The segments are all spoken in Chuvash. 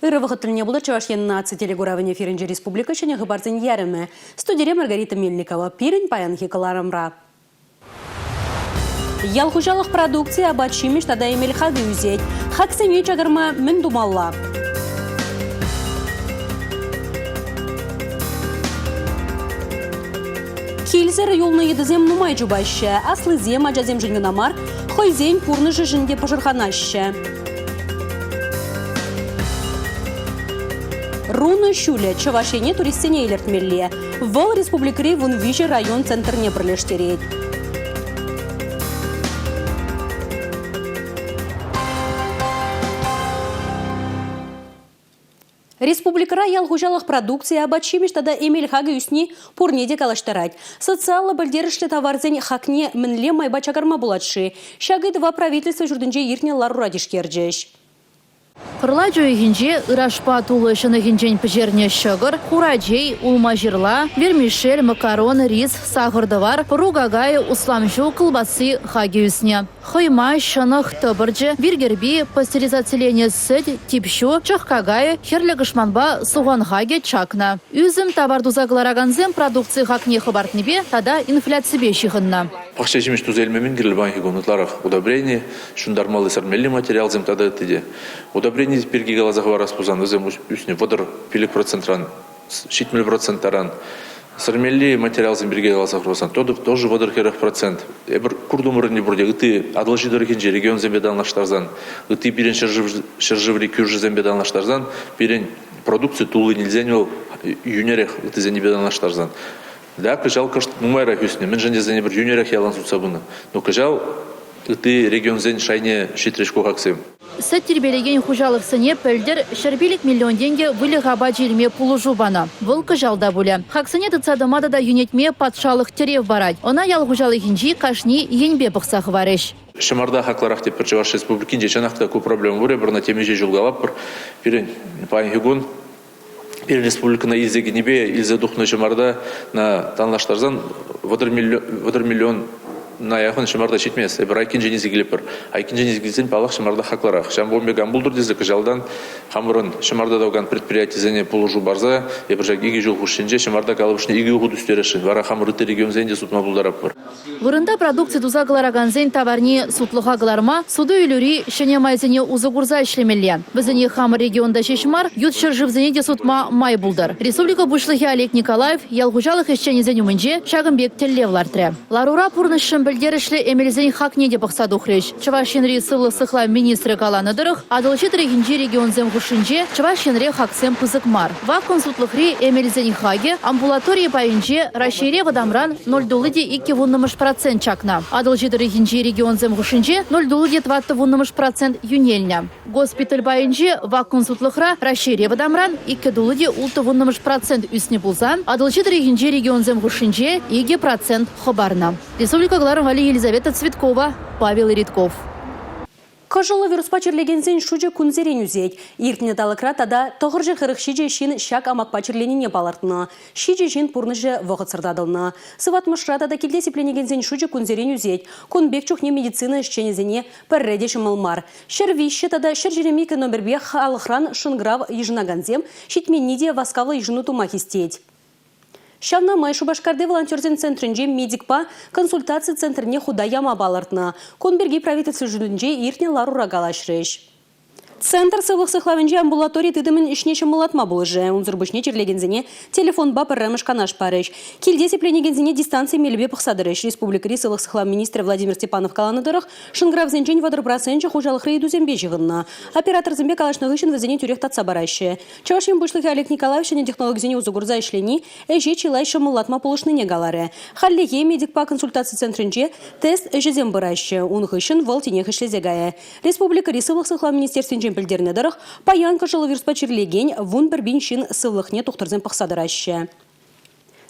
Ырӑ вӑхӑт тӗлне пултӑр Чӑваш Ен наци телекуравӗн эфирӗнче республика ҫӗнӗ хыпарсен ярӑмӗ. Студире Маргарита Мельникова. Пирӗн паянхи кӑларӑмра. Ял хуҫалӑх продукцийӗ апат-ҫимӗҫ тата эмел хакӗ ӳсет. Хаксене чакарма мӗн тумалла? Килсӗр юлнӑ йытӑсем нумай чупаҫҫӗ. Аслисем ачасемшӗн кӑна мар, хӑйсен пурнӑҫӗшӗн те пӑшӑрханаҫҫӗ. Рунӑ ҫулӗ Чӑваш Ене туристсене илӗртмелле. Вӑл республикӑри 13 район центрне пӗрлештерет. Республикӑра ял хуҫалӑх продукцийӗ, апат-ҫимӗҫ тата эмел хакӗ ӳсни пурне те калаҫтарать. Социаллӑ пӗлтерӗшлӗ таварсен хакне мӗнле майпа чакарма пулать-ши? Ҫак ыйтӑва правительство ҫуртӗнче иртнӗ ларура тишкерчӗҫ. Кӑрлач уйӑхӗнче ырашпа тулӑ ҫӑнӑхӗнчен пӗҫернӗ ҫӑкӑр, хура чей, улма-ҫырла, вермишель, макарон, рис, сахӑр-тӑвар, пӑру какайӗ, услам ҫу, кӑлпасси хакӗ ӳснӗ. Хӑйма, ҫӑнӑх, тӑпӑрчӑ, вир кӗрпи, пастеризациленӗ сӗт, тип ҫу, чӑх какайӗ, хӗрлӗ кӑшманпа сухан хакӗ чакнӑ. Ӳсӗм тавар туса кӑларакансем продукци хакне хӑпартнипе тата инфляципе ҫыхӑннӑ. Пахча ҫимӗҫ туса илме мӗн кирлӗ паянхи кун ытларах удобрени, ҫунтармалли-сӗрмелли материалсем тата ытти те. Удобрени пирки каласа хӑварас пулсан вӗсем ӳснӗ 35 процентран 70 процент таран. Сӗрмелли материалсем пирки каласа хурсан, тоже 30-40 процент. Эпир куртӑмӑр ӗнтӗ пурте ытти Атӑлҫи тӑрӑхӗнчи регионсемпе танлаштарсан, ытти пирӗн ҫӗршыври кӳршӗсемпе танлаштарсан, пирӗн продукци туллин илсен вӑл йӳнӗрех ыттисеннипе танлаштарсан. Да, кӑҫал кӑшт нумайрах ӳснӗ. Мӗншӗн тесен эпир йӳнӗрех ялан сутса пынӑ. Но кӑҫал ытти регионсен шайне ҫитрӗҫ ку хаксем. Сӗт тирпейлекен хуҫалӑхсене пӗлтӗр 105 миллион тенкӗ выльӑх апачӗ илме пулӑшу панӑ. Вӑл кӑҫал та пулӗ. Хаксене тытса тӑма тата йӳнетме патшалӑх тӗрев парать. Ӑна ял хуҫалӑхӗнчи кашни енпе пӑхса хӑварӗҫ. Ҫӑмарта хаклӑрах тетпӗр Чӑваш Республикинче. Чӑнах та ку проблема пур. Эпир ӑна темиҫе ҫул калатпӑр. Пирӗн паянхи кун пирӗн республикӑна илсе кӗнипе илсе тухнӑ ҫӑмарта на танлаштарсан 30 миллион на яхӑн ҫӑмарта ҫитмест. Эпир айккинчен илсе килетпӗр. Айккинчен илсе килсен, паллах, ҫӑмарта хаклӑрах. Ҫавӑнпа пек ан пултӑр тесе кӑҫалтан хамӑрӑн ҫӑмарта тӑвакан предприятисене пулӑшу парса эпир ҫак икӗ ҫул хушшинче ҫӑмарта калӑпӑшне икӗ хут ӳстересшӗн. Вара хамӑр ытти регионсене те сутма пултаратпӑр. Вырӑнта продукци туса кӑларакансен таварне сутлӑха кӑларма суту-илӳри ҫӗнӗ майсене усӑ курса ӗҫлемелле. Вӗсене хамӑр регионта ҫеҫ мар, ют ҫӗршывсене те сутма май пултӑр. Республика Пуҫлӑхӗ Олег Николаев ял хуҫалӑх ӗҫченӗсен умӗнче ҫакӑн пек тӗллев лартрӗ. Ларура пурнӑҫшӑн пӗлтерӗшлӗ эмелсен хакне те пӑхса тухрӗҫ. Чӑваш Енри сывлӑх сыхлав министрӗ каланӑ тӑрӑх, Атӑлҫи тӑрӑхӗнчи регионсем хушшинче Чӑваш Енре хаксем пысӑк мар. Вакун сутлӑхри эмелсен хакӗ амбулатори пайӗнче Раҫҫейре вӑтамран 0,2 процент чакнӑ. Атӑлҫи тӑрӑхӗнчи регионсем хушшинче 0,4 процент йӳнелнӗ. Госпиталь пайӗнче вакун сутлӑхра Раҫҫейре вӑтамран 2,6 процент ӳснӗ пулсан, Атӑлҫи тӑрӑхӗнчи регионсем хушшинче 2% хӑпарнӑ. Республика кӑларӑм валли Елизавета Цветкова, Павел Ритков. Кӑшӑллӑ вируспа чирлекенсен шучӗ кунсерен ӳсет. Иртнӗ талӑкра тата 947 ҫын ҫак амакпа чирленине палӑртнӑ. Ҫичӗ ҫын пурнӑҫӗ вӑхӑтсӑр татӑлнӑ. Сыватмӑшра тата килте сипленекенсен шучӗ кунсерен ӳсет. Кун пек чухне медицина ӗҫченӗсене пӗрре те ҫӑмӑл мар. 103 тата 122 номерпе халӑхран шӑнкӑрав йышӑнакансем ҫитменни те васкавлӑ йышӑну тума хистет. Ҫавна май Шупашкарти волонтерсен центрӗнче медикпа консультаци центрне хута яма палӑртнӑ. Кун пирки правительство ҫуртӗнче иртнӗ ларура калаҫрӗҫ. Центр сывлӑх сыхлавӗнче амбулатори тытӑмӗн ӗҫне ҫӑмӑллатма пулӑшӗ. Унсӑр пуҫне чирлекенсене телефонпа пӗрремӗш канаш парӗҫ. Килте сипленекенсене дистанци мелӗпе пӑхса тӑрӗҫ. Республикӑри сывлӑх сыхлав министрӗ Владимир Степанов каланӑ тӑрӑх, шӑнкӑравсенчен 30 проценчӗ хуҫалӑхри ыйтусемпе ҫыхӑннӑ. Операторсемпе калаҫнӑ хыҫҫӑн вӗсене тӳрех татса параҫҫӗ. Чӑваш Ен Пуҫлӑхӗ Олег Николаев ҫӗнӗ технологисене усӑ курса ӗҫлени ӗҫе чылай ҫӑмӑллатма пулӑшнине каларӗ. Хальлӗхе медикпа консультаци центрӗнче тест ӗҫӗсем пыраҫҫӗ. Ун хыҫҫӑн вӑл тинех ӗҫлесе кайӗ. Республикӑри Сывлӑх сыхлав министерствинчен пӗлтернӗ тӑрӑх, паян кӑшӑллӑ вируспа чирлекен 11 пин ҫын сывлӑхне тухтӑрсем пӑхса тӑраҫҫӗ.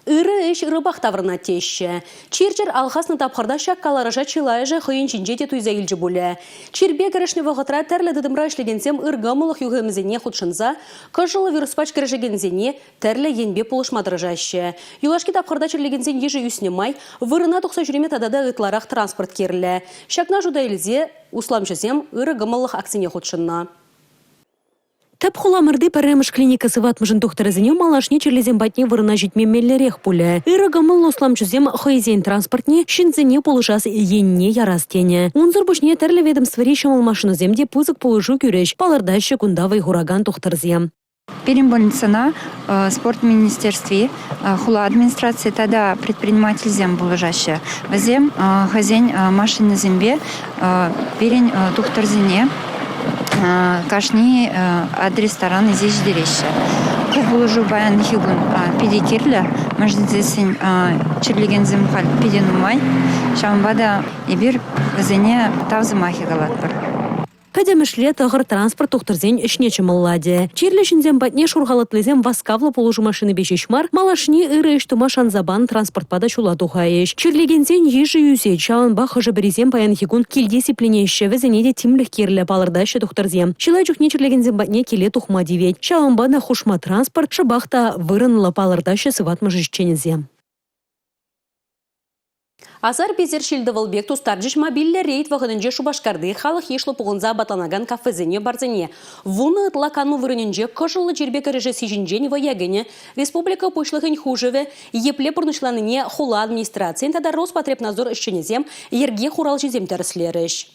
Ырӑ ӗҫ ырӑпах таврӑнать теҫҫӗ. Чир-чӗр алхаснӑ тапхӑрта ҫак каларӑша чылайӑшӗ хӑйӗн ҫинче те туйса илчӗ пулӗ. Чирпе кӗрешнӗ вӑхӑтра тӗрлӗ тытӑмра ӗҫлекенсем ыркӑмӑллӑх юхӑмӗсене хутшӑнса кӑшӑллӑ вируспа кӗрешекенсене тӗрлӗ енпе пулӑшма тӑрӑшаҫҫӗ. Юлашки тапхӑрта чирлекенсен йышӗ ӳснӗ май вырӑна тухса ҫӳреме тата та ытларах транспорт кирлӗ. Ҫакна шута илсе усламҫӑсем ырӑ кӑмӑллӑх акцине хутшӑннӑ. Тӗп хуламӑрти пӗрремӗш клиника сыватмӑшӗн тухтӑрӗсене малашне чирлисем патне вырӑна ҫитме меллӗрех пулӗ. Ырӑ кӑмӑллӑ усламҫӑсем хӑйсен транспортне ҫынсене пулӑшас енне ярас тенӗ. Унсӑр пуҫне тӗрлӗ ведомствӑри ҫӑмӑл машинӑсем те пысӑк пулӑшу кӳрӗҫ, палӑртаҫҫӗ кунта вӑй хуракан тухтӑрсем. Пирӗн больницӑна спорт министерстви, хула администрацийӗ тата предпринимательсем пулӑшаҫҫӗ. Вӗсем хӑйсен машинисемпе пирӗн тухтӑрсене кашни адрес таран илсе ҫитереҫҫӗ. Ку пулӑшу паянхи кун питӗ кирлӗ, мӗншӗн тесен чирлекенсем халь питӗ нумай. Ҫавӑнпа та эпир вӗсене тав сӑмахӗ калатпӑр. Пӗтӗмӗшле тӑхӑр транспорт тухтӑрсен ӗҫне ҫӑмӑллатӗ. Чирлӗ ҫынсем патне шур халатлисем васкавлӑ пулӑшу машинипе ҫеҫ мар, малашне ырӑ ӗҫ тума шанса панӑ транспортпа та ҫула тухайӗҫ. Чирлекенсен йышӗ ӳсет, ҫавӑнпа хӑшӗ-пӗрисем паянхи кун килте сипленеҫҫӗ, вӗсене те тимлӗх кирлӗ, палӑртаҫҫӗ тухтӑрсем. Чылай чухне чирлекенсем патне киле тухма тивет. Ҫавӑнпа та хушма транспорт шӑпах та вырӑнлӑ, палӑртаҫҫӗ сыватмӑш ӗҫченӗсем. Асар-писер ҫил-тӑвӑл пек тустарчӗҫ мобильлӗ рейд вӑхӑтӗнче Шупашкарти халӑх йышлӑ пухӑнса апатланакан кафесене, барсене. Вунӑ ытла кану вырӑнӗнче кӑшӑллӑ чирпе кӗрешесси ҫинчен вӑя кӗнӗ республика Пуҫлӑхӗн хушӑвӗ епле пурнӑҫланине хула администрацийӗн тата Роспотребнадзор ӗҫченӗсем, йӗрке хуралҫисем тӗрӗслерӗҫ.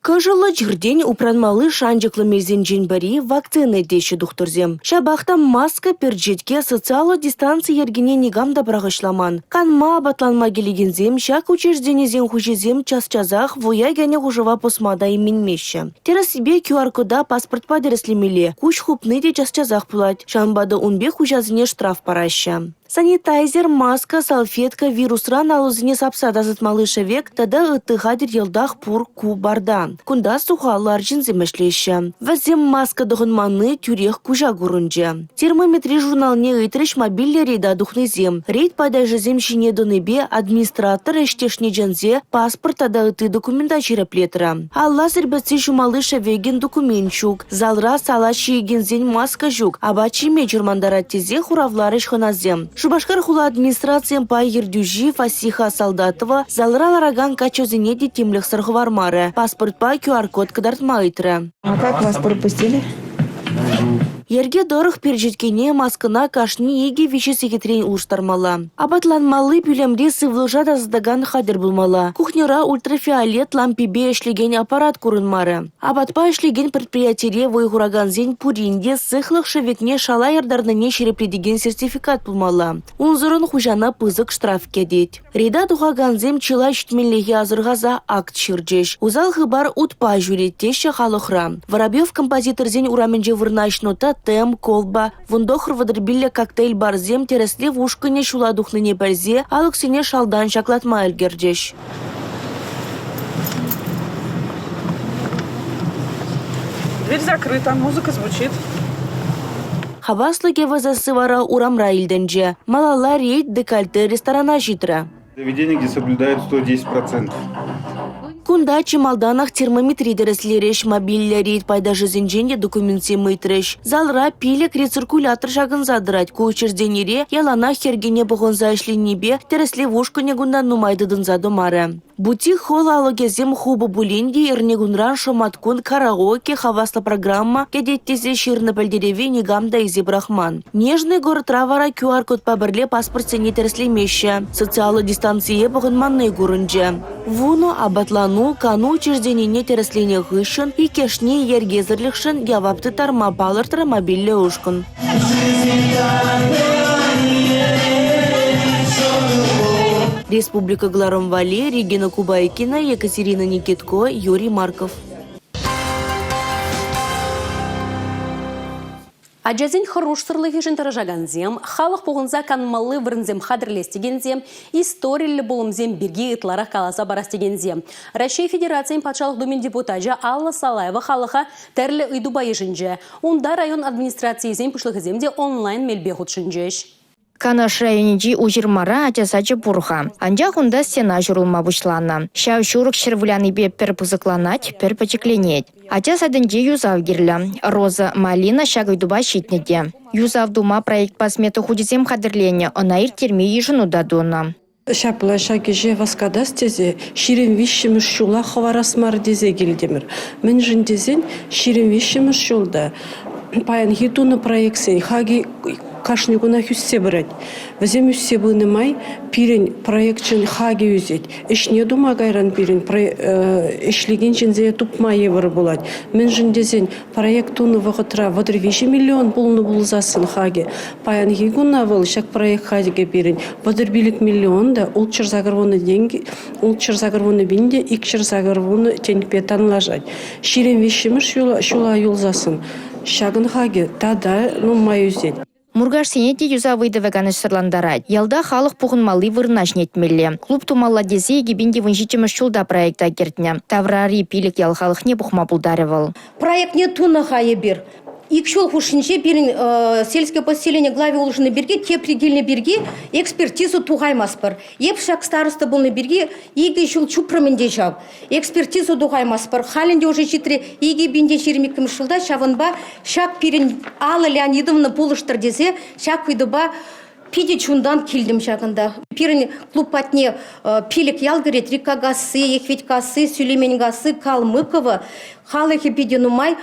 Кӑшӑллӑ чиртен упранмалли шанчӑклӑ мелсенчен пӗри – вакцина теҫҫӗ тухтӑрсем. Ҫапах та маска, перчетке, социаллӑ дистанци йӗркине никам та пӑрахӑҫламан. Канма, апатланма килекенсем ҫак учрежденисен хуҫисем час-часах вӑя кӗнӗ хушӑва пӑсма та именмеҫҫӗ. Тӗрӗссипе QR-кода паспортпа тӗрӗслемелле, куҫ хупни те час-часах пулать. Ҫавӑнпа та ун пек хуҫасене штраф параҫҫӗ. Санитайзер, маска, салфетка, вирусран алӑсене сапса тасатмалли шӗвек тата ытти хатӗр йӑлтах пур ку барта. Кунта сухаллӑ арҫынсем ӗҫлеҫҫӗ. Вӗсем маска тӑхӑнманни тӳрех куҫа курӑнчӗ. Термометри журналне ыйтрӗҫ мобильлӗ рейда тухнисем. Рейд пайташӗсем ҫине тӑнипе администратор ӗҫтешне чӗнсе паспорт тата ытти документа ҫирӗплетрӗ. Алла сирпӗтсе ҫумалли шӗвекӗн документ ҫук. Залра салат ҫиекенсен маска ҫук, апат ҫиме чӑрмантарать тесе хуравларӗҫ хӑнасем. Шупашкар хула администрацийӗн пай ертӳҫи Фасиха Солдатова залра ларакан каччӑсене те тимлӗхсӗр хӑвармарӗ, паспортпа QR-код кӑтартма ыйтрӗ. А как вас пропустили? Йӗрке тӑрӑх перчеткене маскӑна кашни икӗ-виҫӗ сехетрен улӑштармалла. Апатланмалли пӳлӗмре сывлӑша тасатакан хатӗр пулмалла. Кухньӑра ультрафиолет лампипе ӗҫлекен аппарат курӑнмарӗ. Апатпа ӗҫлекен предприятире вӑй хуракансен пурин те сыхлӑх шӗвекне шала яртарнине ҫирӗплетекен сертификат пулмалла. Унсӑрӑн хуҫана пысӑк штраф кӗтет. Рейда тухакансем чылай ҫитменлӗхе асӑрхаса акт ҫырчӗҫ. Усал хыпар утпа ҫӳрет теҫҫӗ халӑхра. Воробьев композиторсен урамӗнче вырнаҫнӑ Тотем, Колба, 1935 коктейль-барсем тӗрӗслев ушкӑнӗ ҫула тухнине пӗлсе алӑксене шалтан ҫаклатма ӗлкӗрчӗҫ. Дверь закрыта, музыка звучит. Хаваслӑ кӗвӗ сасси вара урамра илтӗнчӗ. Малалла рейд «Декольте» ресторана ҫитрӗ. Заведение, где соблюдают 110%. Кунта чи малтанах термометри тӗрӗслерӗҫ, мобильлӗ рейд пайташӗсенчен те документсем ыйтрӗҫ. Залра пилӗк рециркулятор ҫакӑнса тӑрать. Ку учрежденире яланах йӗркене пӑхӑнса ӗҫленипе тӗрӗслев ушкӑнӗ кунта нумай тытӑнса тӑмарӗ. Бутик-холл алӑкӗсем хупӑ пулин те эрнекунран шӑматкун караоке, хаваслӑ программа кӗтет тесе ҫырнӑ пӗлтерӗве никам та илсе пӑрахман. Нежный городра вара QR-кодпа пӗрле паспортсене тӗрӗслемеҫҫӗ. Социаллӑ дистанцие пӑхӑнманни курӑнчӗ. Вунӑ апатлану, кану учрежденине тӗрӗсленӗ хыҫҫӑн иккӗшне йӗркесӗрлӗхшӗн явап тыттарма палӑртрӗ мобильлӗ ушкӑн. Республика кӑларӑм валли Регина Кубайкина, Екатерина Никитко, Юрий Марков. Ачасен хӑрушсӑрлӑхӗшӗн тӑрӑшакансем, халӑх пухӑнса канмалли вырӑнсем хатӗрлес текенсем, историллӗ пулӑмсем пирки ытларах каласа парас текенсем. Раҫҫей Федерацийӗн Патшалӑх Думин депутачӗ Алла Салаева халӑха тӗрлӗ ыйтупа йышӑнчӗ. Унта район администрацийӗсен пуҫлӑхӗсем те онлайн мелпе хутшӑнчӗҫ. Канаш районӗнчи Уҫырмара ача сачӗ пур-ха. Анчах унта стена ҫурӑлма пуҫланӑ. Ҫав ҫурӑк ҫӗр вылянипе пӗр пысӑкланать, пӗр пӗчӗкленет. Ача садӗнче юсав кирлӗ. Роза Малина ҫак ыйтупа ҫитнӗ те. Юсав тума проектпа смета хучӗсем хатӗрленӗ, ӑна ирттерме йышӑну та тунӑ. Ҫапла ҫак ӗҫе васкатас тесе 23-мӗш ҫула хӑварас мар тесе килтӗмӗр. Мӗншӗн тесен 23-мӗш ҫулта Паянхи тунӑ проектсен хакӗ кашни кунах ӳссе пырать. Вӗсем ӳссе пынӑ май пирӗн проекчӗн хакӗ ӳсет. Ӗҫне тума кайран пирӗн ӗҫлекен ҫынсене тупма йывӑр пулать. Мӗншӗн тесен проект тунӑ вӑхӑтра 33 миллион пулнӑ пулсассӑн хакӗ паянхи куна вӑл ҫак проект хакӗ пирӗн 35 миллион та 680 тенкӗ 680 пин те 280 тенкӗпе танлашать. 23-мӗш ҫула юлсассӑн ҫакӑн хакӗ тата нумай ӳсет. Муркашсене те юсав ыйтӑвӗ канӑҫсӑрлантарать. Ялта халӑх пухӑнмалли вырӑна ҫӗнетмелле. Клуб тумалла тесе 2017-мӗш ҫулта проекта кӗртнӗ. Таврари пилӗк ял халӑхне пухма пултарӗ вӑл. Проектне тунӑ-ха эпир. Ик ҫул хушшинче пирӗн сельское поселение глави улшӑннӑ пирки, тепри килнӗ пирки экспертиза тухаймастпӑр. Эп ҫак староста пулнӑ пирки икӗ ҫул чупрӑм ӗнтӗ ҫав. Экспертиза тухаймастпӑр. Халь ӗнтӗ уже ҫитрӗ 2022 ҫулта, ҫавӑнпа ҫак пирӗн Алла Леонидовна пулӑштӑр тесе ҫак ыйтупа питӗ чунтан килтӗм ҫакӑнта. Пирӗн клуб патне пилӗк ял кӗрет. Риккакасси, Ехветкасси, Сӳлеменкасси, Калмыково. Халӑхӗ питӗ нумай.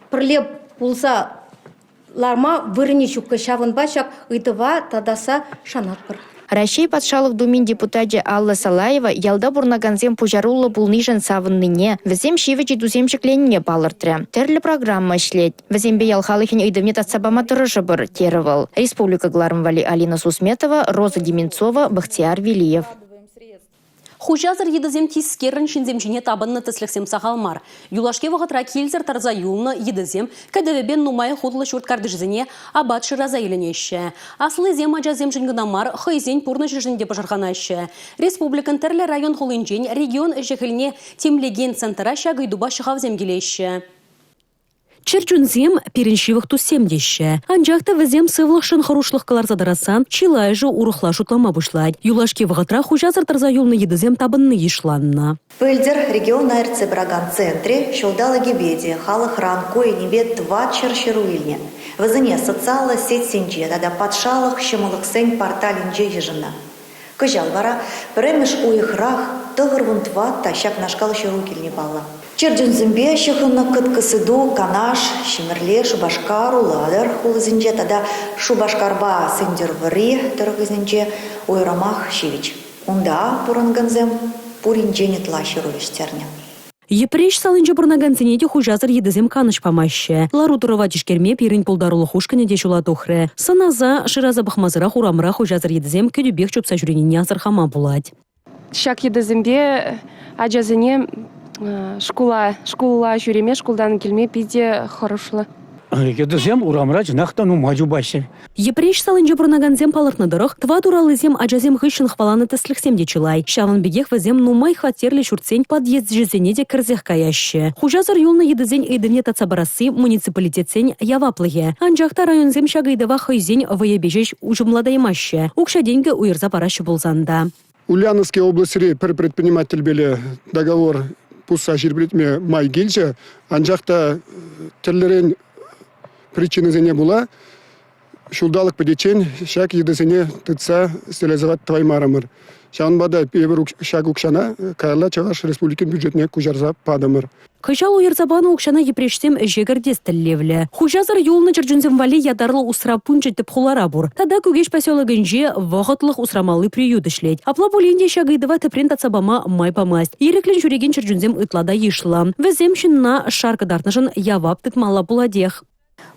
Пӗрле пулса ларма вырӑнӗ ҫуккӑ. Ҫавӑнпа ҫак ыйтӑва татасса шанатпӑр. Раҫҫей Патшалӑх Думин депутачӗ Алла Салаева ялта пурӑнакансем пуҫаруллӑ пулнишӗн савӑннине, вӗсем ҫивӗч ыйтусем ҫӗкленине палӑртрӗ. Тӗрлӗ программа ӗҫлет. Вӗсемпе ял халӑхӗн ыйтӑвне татса пама тӑрӑшӑпӑр, терӗ вӑл. Республика кӑларӑм валли Алина Сусметова, Роза Деменцова, Бахтияр Велиев. Хуҫасӑр йытӑсем тискеррӗн ҫынсем ҫине тапӑннӑ тӗслӗхсем сахал мар. Юлашки вӑхӑтра килсӗр тӑрса юлнӑ йытӑсем кӗтӗвӗпе нумай хутлӑ ҫурт картишӗсене апат шыраса иленеҫҫӗ. Аслисем ачасемшӗн кӑна мар, хӑйсен пурнӑҫӗшӗн те пӑшӑрханаҫҫӗ. Республикӑн тӗрлӗ район-хулинчен регион ӗҫӗ-хӗлне тимлекен центра ҫак ыйтупа ҫӑхавсем килеҫҫӗ. Чӗрчунсем пирӗн ҫывӑх туссем теҫҫӗ. Анчах та вӗсем сывлӑхшӑн хӑрушлӑх кӑларса тӑратсан чылайӑшӗ урӑхла шутлама пуҫлать. Юлашки вӑхӑтра хуҫасӑр тӑрса юлнӑ йытӑсем тапӑнни йышланнӑ. Пӗлтӗр региона ертсе пыракан центрӗ ҫулталӑкӗпе те халӑхран ку енӗпе тӑватҫӗр ҫыру илнӗ. Вӗсене социаллӑ сетьсенче тата патшалӑх ҫӑмӑллӑхсен порталӗнче йышӑннӑ. Кӑҫал вара пӗрремӗш уйӑхрах 94 ҫакнашкал ҫыру килни паллӑ. Чӗрчунсемпе ҫыхӑннӑ кӑткӑс ыйту Канаш, Ҫӗмӗрле, Шупашкар, Улатӑр хулисенче тата Шупашкарпа Сӗнтӗрвӑрри тӑрӑхӗсенче уйрӑмах ҫивӗч. Унта пурӑнакансем пуринчен ытла ҫыру вӗҫтернӗ. Йӗпреҫ салинче пурӑнакансене те хуҫасӑр йытӑсем канӑҫ памаҫҫӗ. Лару-тӑрӑва тишкерме пирӗн пултарулӑх ушкӑнӗ те ҫула тухрӗ. Сӑнаса, шыраса пӑхмасӑрах урамра хуҫасӑр йытӑсем кӗтӳпех чупса ҫӳренине асӑрхама пулать. Ҫак йытӑсемпе ачасене шкула, шкула ҫӳреме, шкултан килме питӗ хӑрушлӑ. Йытӑсем урамра чӑнах та нумай чупаҫҫӗ. Йӗпреҫ салинче пурӑнакансем палӑртнӑ тӑрӑх, тӑват ураллисем ачасем хыҫҫӑн хӑваланӑ тӗслӗхсем те чылай. Ҫавӑн пекех вӗсем нумай хваттерлӗ ҫуртсен подъезчӗсене те кӗрсех каяҫҫӗ. Хуҫасӑр юлнӑ йытӑсен ыйтӑвне татса парасси муниципалитетсен яваплӑхӗ. Анчах та районсем ҫак ыйтӑва хӑйсен вӑйӗпе ҫеҫ уҫӑмлатаймаҫҫӗ, укҫа-тенкӗ уйӑрса параҫҫӗ пулсан та. Ульяновски облаҫри пӗр предпринимательпеле договор пусса ҫирӗплетме май килчӗ, анчах та тӗрлӗрен причинӑсене пула ҫулталӑк пӗтиччен ҫак йытӑсене тытса стерилизовать тӑваймарӑмӑр. Ҫавӑнпа та эпир ҫак укҫана каялла Чӑваш Республикин бюджетне куҫарса патӑмӑр. Кӑҫал уйӑрса панӑ укҫана йӗпреҫсем ӗҫе кӗртес тӗллевлӗ. Хуҫасӑр юлнӑ чӗрчунсем валли ятарлӑ усрав пункчӗ тӗп хулара пур. Тата Кӳкеҫ поселокӗнче вӑхӑтлӑх усрамалли приют ӗҫлет. Апла пулин те ҫак ыйтӑва тӗпрен татса пама май памасть. Ирӗклӗн ҫӳрекен чӗрчунсем ытла та йышлӑ. Вӗсем ҫынна шар кӑтартнӑшӑн явап тытмалла пулатех.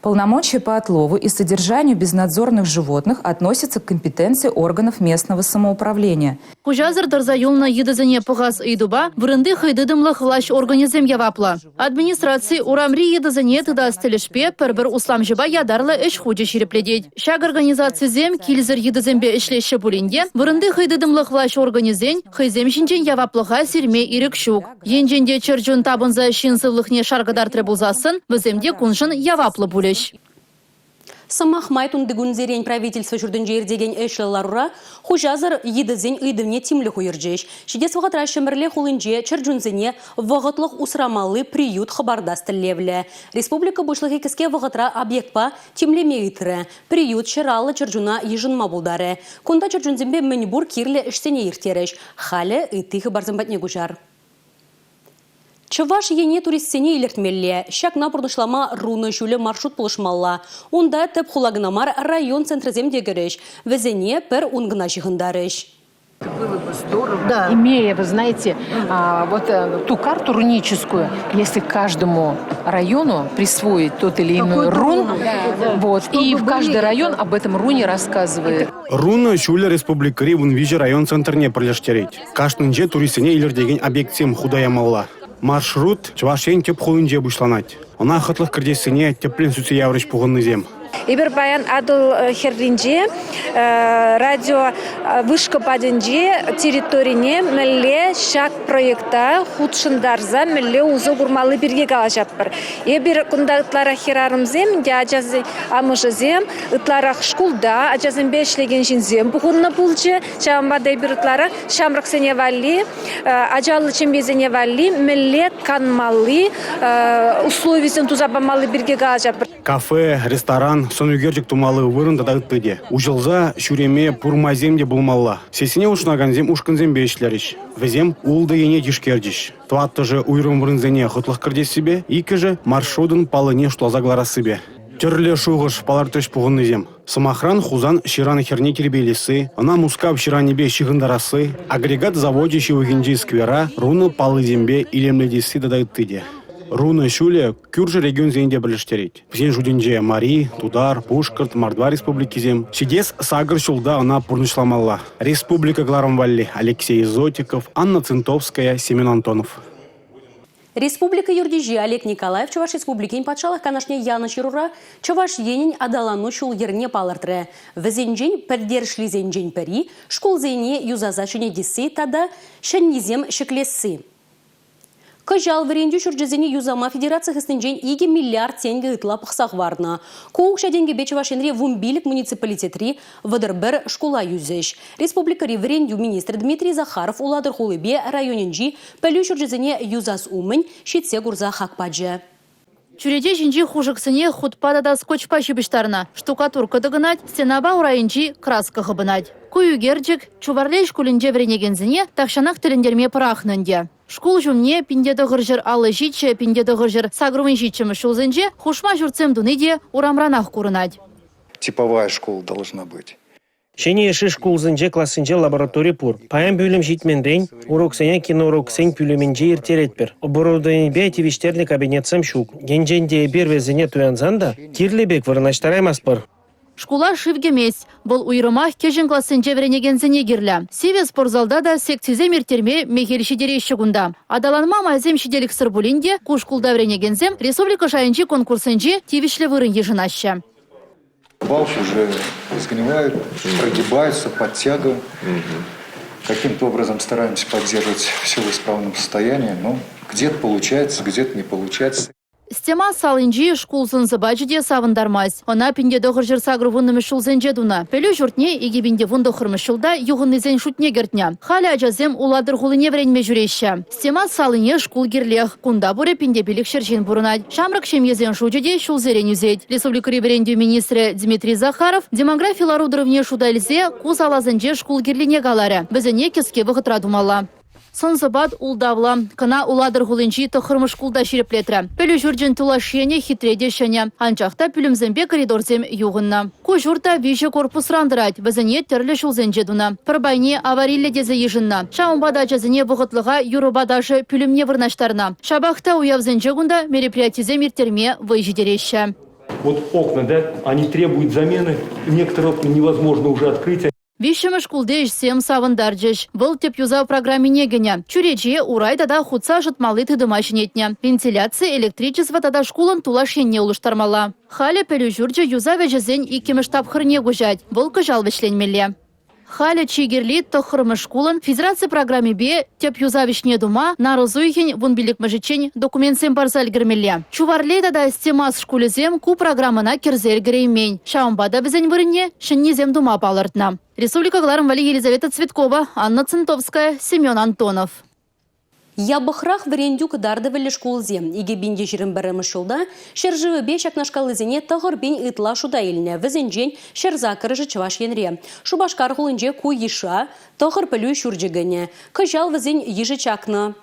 Полномочия по отлову и содержанию безнадзорных животных относятся к компетенции органов местного самоуправления. Хуҫасӑр тӑрса юлнӑ йытӑсене пӑхас ыйтупа вырӑнти хӑйтытӑмлӑх влаҫ органӗсем яваплӑ. Администраци урамри йытӑсене тытас тӗлӗшпе пӗр-пӗр усламҫӑпа ятарлӑ ӗҫ хучӗ ҫирӗплетет. Ҫак организацисем килсӗр йытӑсемпе ӗҫлеҫҫӗ пулин те вырӑнти хӑйтытӑмлӑх влаҫ органӗсен хӑйсем ҫинчен яваплӑха сирме ирӗк ҫук. Енчен те чӗрчун тапӑнса ҫын сывлӑхне шар кӑтартрӗ пулсассӑн, вӗсем те куншӑн яваплӑ пулӗҫ. Сӑмах май тунтикунсерен правительство ҫуртӗнче иртекен ӗҫлӗ ларура хуҫасӑр йытӑсен ыйтӑвне тимлӗх уйӑрчӗҫ. Ҫитес вӑхӑтра Ҫӗмӗрле хулинче чӗрчунсене вӑхӑтлӑх усрамалли приют хӑпартас тӗллевлӗ. Республика Пуҫлӑхӗ кӗске вӑхӑтра объектпа тимлеме ыйтрӗ. Приют 150 чӗрчуна йышӑнма пултарӗ. Кунта чӗрчунсемпе мӗнпур кирлӗ ӗҫсене ирттерӗҫ. Халӗ ытти хыпарсем патне куҫар. Чӑваш Ене туристсене илӗртмелле. Ҫакна пурнӑҫлама Рунӑ ҫулӗ маршрут пулӑшмалла. Унта тӗп хула кӑна мар, район центрӗсем те кӗрӗҫ. Вӗсене пӗр ункӑна ҫыхӑнтарӗҫ. Было бы здорово, да. имея, вы знаете, вот э, ту карту руническую, если каждому району присвоить тот или иной рун, да, вот, и в каждый район об этом руне рассказывает. Рунӑ ҫулӗ республикӑри 13 район центрне пӗрлештерет. Кашнинче туристсене илӗртекен объектсем хута ямалла. Маршрут Чӑваш Ен тӗп хулинче пуҫланать. Ӑна хӑтлӑх кӗртессине тӗплӗн сӳтсе яврӗҫ пухӑннисем. Эпир паян Атӑл э, хӗрринче э, радио э, вышка патӗнче территорине мӗнле ҫак проекта хутшӑнтарса мӗнле усӑ курмалли пирки калаҫатпӑр. Эпир кунта ытларах хӗрарӑмсем те ачасен амӑшӗсем, ытларах шкулта ачасемпе ӗҫлекен ҫынсем пухӑннӑ пулчӗ. Ҫавӑнпа та эпир ытларах ҫамрӑксене валли, ачаллӑ ҫемьесене валли мӗнле канмалли условисем туса памалли пирки калаҫатпӑр. Кафе, ресторан, сӑн ӳкерчӗк тумалли вырӑн тата ытти те. Уҫӑлса ҫӳреме пур майсем те пулмалла. Сессине хутшӑнакансем ушкӑнсемпе ӗҫлерӗҫ. Вӗсем ултӑ ене тишкерчӗҫ. Тӑваттӑшӗ уйрӑм вырӑнсене хӑтлӑх кӗртессипе, иккӗшӗ маршрутӑн паллине шутласа кӑларассипе. Тӗрлӗ шухӑш палӑртрӗҫ пухӑннисем. Сӑмахран, Хусан ҫыран хӗрне тирпейлесси, ӑна Мускав ҫыранӗпе ҫыхӑнтарасси, агрегат завочӗ ҫывӑхӗнчи сквера рунӑ паллисемпе илемлетесси тата ытти те. Рунӑ ҫулӗ кӳршӗ регионсене те пӗрлештерет. Вӗсен шутӗнче Мари, Тутар, Пушкӑрт, Мордва республикисем. Ҫитес сакӑр ҫулта ӑна пурнӑҫламалла. Республика кӑларӑм валли Алексей Зотиков, Анна Цинтовская, Семен Антонов. Республика ертӳҫи Олег Николаев Чӑваш Республикин Патшалӑх Канашне янӑ ҫырура Чӑваш Енӗн аталану ҫул-йӗрне палӑртрӗ. Вӗсенчен пӗлтерӗшлисенчен пӗри – шкулсене юсаса ҫӗнетесси тата ҫӗннисем ҫӗклесси. Кӑҫал вӗрентӳ ҫурчӗсене юсама федераци хыснинчен 2 миллиард тенкӗ ытла пӑхса хӑварнӑ. Ку укҫа-тенкӗпе Чӑваш Енри 15 муниципалитетри 31 шкула юсӗҫ. Республикӑри вӗрентӳ министрӗ Дмитрий Захаров Улатӑр хулипе районӗнчи пӗлӳ ҫурчӗсене юсас умӗн ҫитсе курса хак пачӗ. Чӳрече ҫинчи хушӑксене хутпа тата скотчпа ҫыпӑҫтарнӑ. Штукатурка тӑкӑнать, стенапа урайӗнчи краска хӑпӑнать. Ку ӳкерчӗк Чуварлей шкулӗнче вӗренекенсене тахҫанах тӗлӗнтерме пӑрахнӑ ӗнтӗ. Шкул ҫумне 1957 1987 ҫулсенче хушма ҫуртсем туни те урамранах курӑнать. Типовая школа должна быть. Ҫӗнӗ йышши шкулсенче классенче лаборатори пур. Паян пӳлӗм ҫитменрен уроксене киноуроксен пӳлӗмӗнче ирттеретпӗр. Оборудованипе тивӗҫтернӗ кабинетсем ҫук. Енчен те эпир вӗсене туянсан та кирлӗ пек вырнаҫтараймастпӑр. Шкула шыв кӗмест. Вӑл уйрӑмах кӗҫӗн классенче вӗренекенсене кирлӗ. Сивӗ спортзалта та секцисем ирттерме мехел ҫитереҫҫӗ кунта. Аталанма майсем ҫителӗксӗр пулин те ку шкулта вӗренекенсем республика шайӗнчи конкурссенче тивӗҫлӗ вырӑн йышӑнаҫҫӗ. Балки уже сгнивают, прогибаются под тягу. Каким-то образом стараемся поддерживать все в исправном состоянии, но где-то получается, где-то не получается. Стема салинчи шкул сӑн-сӑпачӗ те савӑнтармасть. Ӑна 1980-мӗш ҫулсенче тунӑ. Пӗлӳ ҫуртне 2019 ҫулта юхӑннисен шутне кӗртнӗ. Халӗ ачасем Улатӑр хулине вӗренме ҫӳреҫҫӗ. Стема салине шкул кирлех. Кунта пурӗ 1500 ҫын пурӑнать. Ҫамрӑк ҫемьесен шучӗ те ҫулсерен ӳсет. Республикӑри вӗрентӳ министрӗ Дмитрий Захаров демографи лару-тӑрӑвне шута илсе ку саласенче шкул кирлине каларӗ. Вӗсене кӗске вӑхӑтра тумалла. Сӑн-сӑпат ултавлӑ. Кӑна Улатӑр хулинчи тӑххӑрмӗш шкулта ҫирӗплетрӗ. Пӗлӳ ҫурчӗн тулаш енӗ хитре те ҫӗнӗ. Анчах та пӳлӗмсемпе коридорсем юхӑннӑ. Ку ҫурт та виҫӗ корпусран тӑрать. Вӗсене тӗрлӗ ҫулсенче тунӑ. Пӗр пайне авариллӗ тесе йышӑннӑ. Ҫавӑнпа та ачасене вӑхӑтлӑха юрӑпа ташӑ пӳлӗмне вырнаҫтарнӑ. Ҫапах та уявсенче кунта мероприятисем ирттерме вӑй ҫитереҫҫӗ. Вот окна, да, они требуют замены. Некоторые окна невозможно уже открыть. Виҫҫӗмӗш шкулти ӗҫсем савӑнтарчӗҫ. Вӑл тӗп юсав программине кӗнӗ. Чӳрече, урай тата хутса ӑшӑтмалли тытӑма ҫӗнетнӗ. Вентиляци, электричество тата шкулӑн тулаш енне улӑштармалла. Халӗ пӗлӳ ҫурчӗ юсав ӗҫӗсен иккӗмӗш тапхӑрне куҫать. Вӑл кӑҫал вӗҫленмелле. Халӗ чи кирли тӑххӑрмӗш шкулӑн федераци программипе тӗп юсав ӗҫне тума нарӑс уйӑхӗн 15-мӗшӗччен документсем парса ӗлкӗрмелле. Чуварлей тата Стемас шкулӗсем ку программӑна кӗрсе ӗлкӗреймен. Ҫавӑнпа та вӗсен вырӑнне ҫӗннисем тума палӑртнӑ. Республика кӑларӑм валли Елизавета Цветкова, Анна Центовская, Семен Антонов. Япӑхрах вӗрентӳ кӑтартӑвӗллӗ шкулсем 2021 ҫулта ҫӗршывӗпе ҫакнашкаллисене 9000 ытла шута илнӗ. Вӗсенчен 108-шӗ Чӑваш Енре. Шупашкар хулинче ку йыша тӑхӑр пӗлӳ ҫурчӗ кӗнӗ. Кӑҫал вӗсен йышӗ чакнӑ.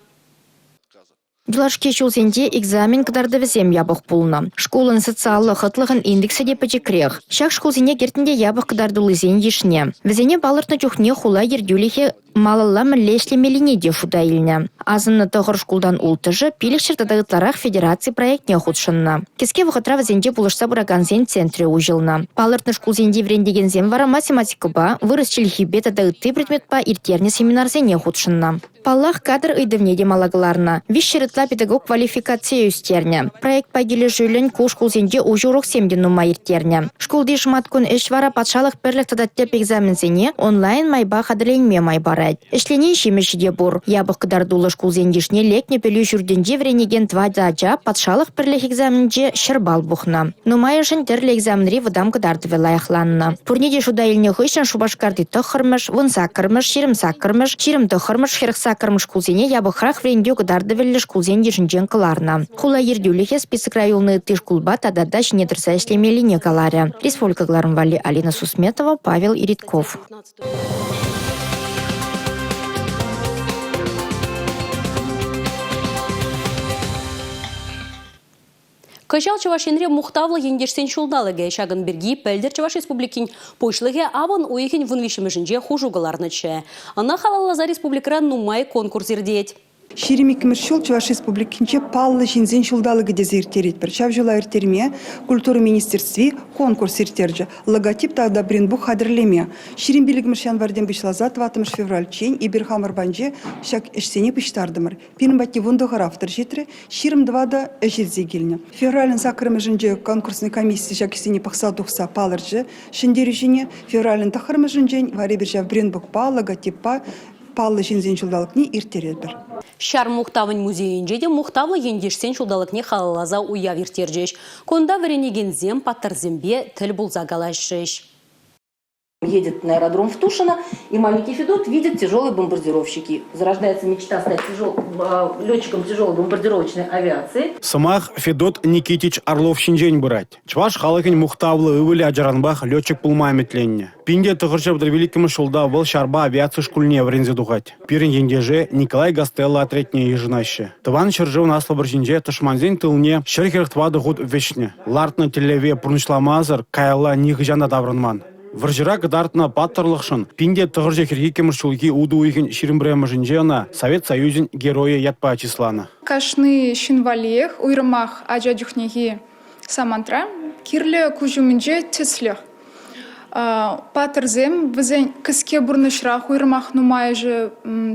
Юлашки ҫулсенче экзамен кӑтартӑвӗсем япӑх пулнӑ. Шкулӑн социаллӑ хӑтлӑхӑн индексӗ те пӗчӗкрех. Ҫак шкулсене кӗртнӗ те япӑх кӑтартуллисен йышне. Вӗсене палӑртнӑ чухне хула ертӳлӗхӗ малалла мӗнле ӗҫлемеллине те шута илнӗ. Асӑннӑ тӑхӑр шкултан улттӑшӗ 500 тата ытларах федераци проектне хутшӑннӑ. Кӗске вӑхӑтра вӗсенче пулӑшса пыракансен центрӗ уҫӑлнӑ. Палӑртнӑ шкулсенчи вӗрентекенсем вара математикӑпа, вырӑс чӗлхипе тата ытти предметпа ирттернӗ семинарсене хутшӑннӑ. Паллах, кадр ыйтӑвне те мала кӑларнӑ. 300 ытла педагог квалификацие ӳстернӗ. Проектпа килӗшӳллӗн ку шкулсенче уҫӑ уроксем те нумай ирттернӗ. Шкулти шӑматкун ӗҫ вара патшалӑх пӗрлӗх тата тӗп экзаменсене онлайн майпа хатӗрленме май парать. Ӗҫленин ҫимӗҫӗ те пур. Япӑх кӑтартуллӑ шкулсен йышне лекнӗ пӗлӳ ҫуртӗнче вӗренекен тӑватӑ ача патшалӑх пӗрлӗх экзаменӗнче 100 балл пухнӑ. Нумайӑшӗн тӗрлӗ экзаменри вӑтам кӑтартӑвӗ лайӑхланнӑ. Пурне те шута илнӗ хыҫҫӑн Шупашкарти 9-мӗш, 18-мӗш, 28-мӗш, 29-мӗш, 48-мӗш шкулсене япӑхрах вӗрентӳ кӑтартӑвӗллӗ шкулсен йышӗнчен кӑларнӑ. Хула ертӳлӗхӗ списокра юлнӑ ытти шкулпа тата та ҫине тӑрса ӗҫлемеллине каларӗ. Республика кӑларӑм валли Алина Сусметова, Павел Иритков. Кӑҫал Чӑваш Енре мухтавлӑ ентешсен ҫулталӑкӗ. Ҫакӑн пирки пӗлтӗр Чӑваш Республикин Пуҫлӑхӗ авӑн уйӑхӗн 13-мӗшӗнче хушу кӑларнӑччӗ. Ӑна халалласа республикӑра нумай конкурс иртет. 22-мӗш ҫул Чӑваш Республикинче паллӑ ҫынсен ҫулталӑкӗ тесе ирттеретпӗр. Ҫав ҫула ирттерме культура министерстви конкурс ирттерчӗ. Логотип тата брендбук хатӗрлеме. 25-мӗш январьтен пуҫласа 4 февральччен эпир хамӑр панче ҫак ӗҫсене пуҫтартӑмӑр. Пирӗн патне 19 автор ҫитрӗ, 24 ӗҫ илсе килнӗ. Февралӗн саккӑрмӗшӗнче конкурсный комисси ҫак ӗҫсене пӑхса тухса палӑрчӗ ҫӗнтерӳҫӗне. Февралӗн тӑххӑрмӗшӗнчен вара эпир ҫав брендбукпа, логотиппа паллӑ ҫынсен ҫулталӑкне ирттеретпӗр. Ҫар мухтавӗн музейӗнче те мухтавлӑ ентешсен ҫулталӑкне халалласа уяв ирттерчӗҫ. Кунта вӗренекенсем паттӑрсемпе тӗл пулса калаҫрӗҫ. Едет на аэродром в Тушино, и маленький Федот видит тяжелые бомбардировщики. Зарождается мечта стать тяжел, летчиком тяжелой бомбардировочной авиации. Сӑмах Федот Никитич Орлов ҫинчен пырать. Чӑваш халӑхӗн мухтавлӑ ывӑлӗ ачаранпах летчик пулма ӗмӗтленнӗ. 1935 ҫулта вӑл ҫарпа авиаци шкулне вӗренсе тухать. Пирӗн ентеше Николай Гастелло отрядне йышӑнаҫҫӗ. Тӑван ҫӗршывӑн Аслӑ вӑрҫинче тӑшмансен тылне 144 хут вӗҫнӗ. Лартнӑ тӗллеве пурнӑҫламасӑр каялла нихӑҫан та таврӑнман. Вӑрҫӑра кӑтартнӑ паттӑрлӑхшӑн 1942 ҫулхи утӑ уйӑхӗн 21-мӗшӗнче ӑна Совет Союзӗн Геройӗ ятпа чысланӑ. Кашни ҫын валлиех, уйрӑмах ача чухнехи самантра, кирлӗ куҫ умӗнче тӗслӗх. Паттӑрсем вӗсен кӗске пурнӑҫрах уйрӑмах нумайӑшӗ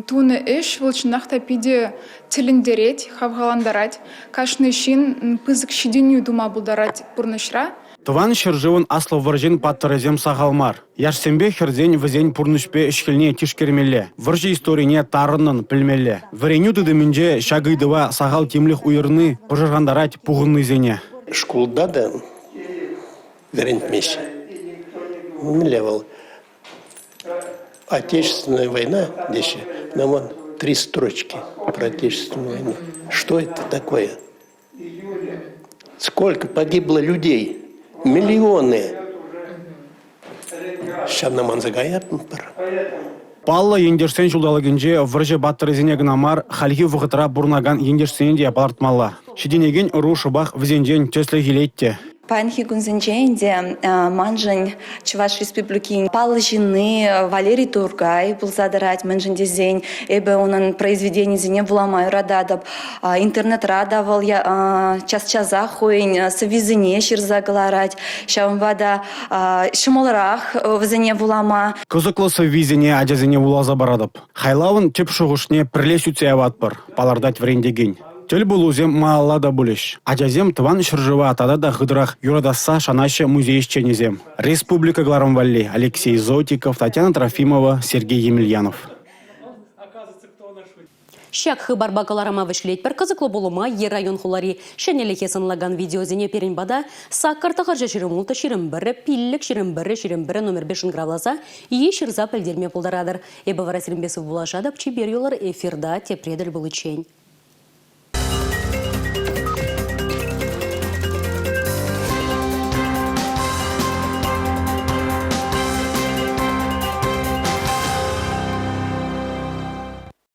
тунӑ ӗҫ вӑл чӑнах та питӗ тӗлӗнтерет, хавхалантарать. Кашни ҫын пысӑк ҫитӗнӳ тума пултарать пурнӑҫра. Тӑван ҫӗршывӑн Аслӑ вӑрҫин паттӑрӗсем сахал мар. Яшсемпе хӗрсен вӗсен пурнӑҫпе ӗҫ-хӗлне тишкермелле, вӑрҫӑ историне тарӑннӑн пӗлмелле. Вӗренӳ тытӑмӗнче ҫак ыйтӑва сахал тимлӗх уйӑрни пӑшӑрхантарать пухӑннисене. Шкулта та вӗрентмеҫҫӗ. Мӗнле вӑл? Отечественная война теҫҫӗ, но вон три строчки про Отечественную войну. Что это такое? Сколько погибло людей? Миллионы. Ҫавна манса каятпӑр. Паллӑ ентешсен ҫулталӑкӗнче вӑрҫӑ паттӑрӗсене кӑна мар, хальхи вӑхӑтра пурӑнакан ентешсене те палӑртмалла. Ҫитӗнекен ӑру шӑпах вӗсенчен тӗслӗх илет те. Паянхи кунсенче ӗнтӗ маншӑн Чӑваш Республикин паллӑ ҫынни Валерий Туркай пулса тӑрать, мӗншӗн тесен эпӗ унӑн произведенийӗсене вулама юрататӑп. Интернетра та вӑл час-часах хӑйӗн сӑввисене ҫырса кӑларать. Ҫавӑнпа та ҫӑмӑлрах вӗсене вулама. Кӑсӑклӑ сӑввисене ачасене вуласа паратӑп. Хайлавӑн тӗп шухӑшне пӗрле сӳтсе яватпӑр, палӑртать вӗрентекен. Тӗл пулусем малалла та пулӗҫ. Ачасем тӑван ҫӗршыва тата та хытӑрах юратасса шанаҫҫӗ музей ӗҫченӗсем. Республика кӑларӑм валли Алексей Зотиков, Татьяна Трофимова, Сергей Емельянов. Ҫак хыпарпа кӑларӑма вӗҫлетпӗр. Кӑсӑклӑ пулӑма е район-хулари ҫӗнӗлӗхе сӑнлакан видеосене пирӗн пата саккӑр тӑхӑрҫӑ 26 21 пиллӗк 21 21 номерпе шӑнкӑравласа е ҫырса пӗлтерме пултаратӑр. Эпӗ вара сирӗнпе сывпуллашатӑп. Чипер юлӑр эфирта тепре тӗл пуличчен.